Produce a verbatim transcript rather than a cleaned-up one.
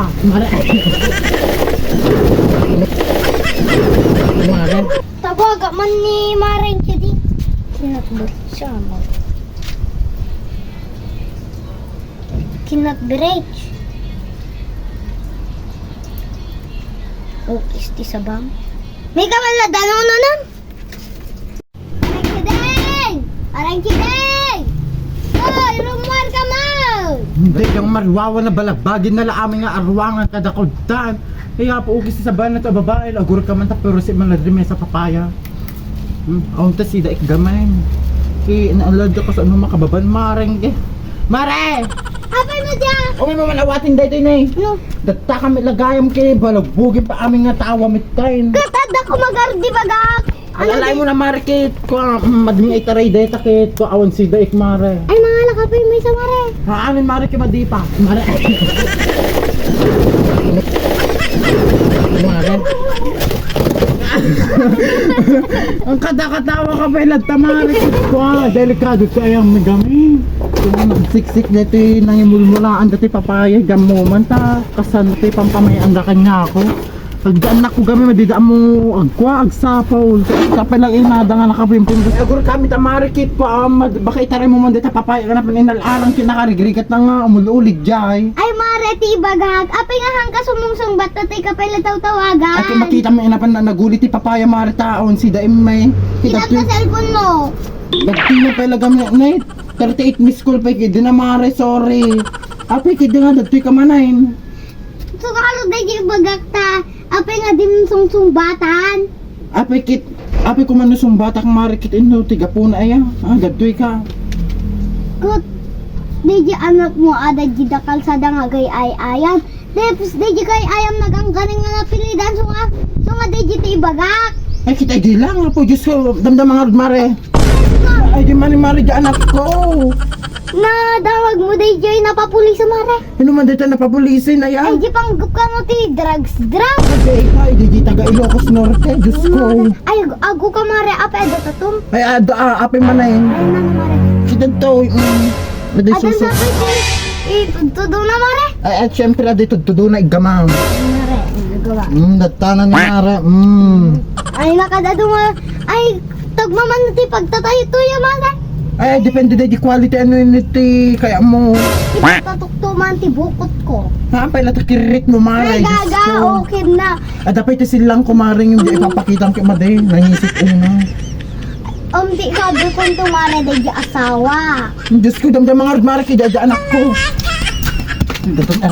Mare. Mare. Tawagan man ni Mare Chidi. Kinatbot siya mo. Kinatbot. Oh, isti sabang. May kamalad, ano, ano, ano? Arang Kideng! Arang Kideng! Hoy, rummuar ka man! Hindi, yung mariwawa na balagbagin na la amin nga aruangan kada kudtan. Kaya po, ugis sa bana to, babae, agur ka man ta, pero si man ladri may sa papaya. Hmm, awn ta sida ikgamay. Ki, naalad ka sa ano makababan, mareng, eh. Mare! Apay mo dia? Umay mo man awatin daytoy, ne. No. Datta kami lagayam kay balagbugin pa amin nga tawa, mittain. Kat adda ko magardi bagak. Alalay mo na, Mare, kit ko, mm, madmi ay taray deta, kit ko, awan sida ik, Mare. Ay, mga lakapay, may sa Mare. Haanin, Mare, kit madipa. Mare. Mare. Ang katakatawa ka pa, ilatta, Mare, kit ko, ah, delikado sa ayang migami. Kung nagsiksik dito, nangimulmulaan dito, papaya, gamuman, ta, kasan, ti, pampamay, ang gakan nga ako. Agdaan na ko kami, madida mo agkua, agsapol. Kapay lang inada nga nakapimpim. Agur kami ta, Mare, kit pa, ah, mad-, baka itaray mo man dita papaya ka na paninal-arang kinakarigrigat na nga, umul-ulig, jay. Ay, Mare, ti ibagak. Apay nga hangka sumungsungbat ta ti kapay la tawtawagan. Ay, kung makita mo, inapan na naguli ti papaya, Mare, taon, si Daim may. Kinap sa cellphone mo. Nagtina pa ilagam na, na, thirty-eight miss call pa, kidi na, Mare, sorry. Apay, kidi nga, dagtoy ka manayin. Sukaro daydi ibagak ta, apay nga din sungsungbatan. Apay kit, apay kumano sungbatak, Mare, kit inno ti gapuna aya. Ah, gadtoy ka. Ket, daydi anak mo, ada daydi kalsada nga agay-ay-ayan. Daydi kay ayam nagangganing nga napilidan, so nga, so nga daydi ti ibagak. Ay, kit, ay, di lang, apo, Diyos ko, damdama nga, Mare. Ay, di man ni Mare, di anak ko. Nadawag mo, daydi, napapulis, Mare. Ano man dito napabulisin, ay, ah? Ay, di panggup ka no ti drugs, drugs. Ay, ay, di, di taga Ilocos Norte, Diyos ko. Ay, ag-, ago ka, Mare, apay, ado tatum. Ay, ado, ah, apay man ay. Ay, nang, Mare. Kita to, mm, adi Adan susu. Sa ito, ito, ito, na, Mare. Ay, at syempre, adi, ito, ito, na, igama. Mare, ang gagawa. Mm, datana ni Mare, mm. Ay, nakadado, Mare. Ay, tagmaman ti pagtatayo-tuyo, Mare. Ay, depende day di quality, ano yun, iti kaya mo. Tatuktuman ti bukot ko. Ha, pala ta kirit mo, Mare, Ay, Diyos gaga, ko. Okay na. Ada pa iti silang ko, Mare, yung di ipapakita ko, Mare, nangisip una. Um, di ka, bukon to, Mare, day di asawa. Diyos ko, damdam mga Mare, kaya di anak ko. Ang gatong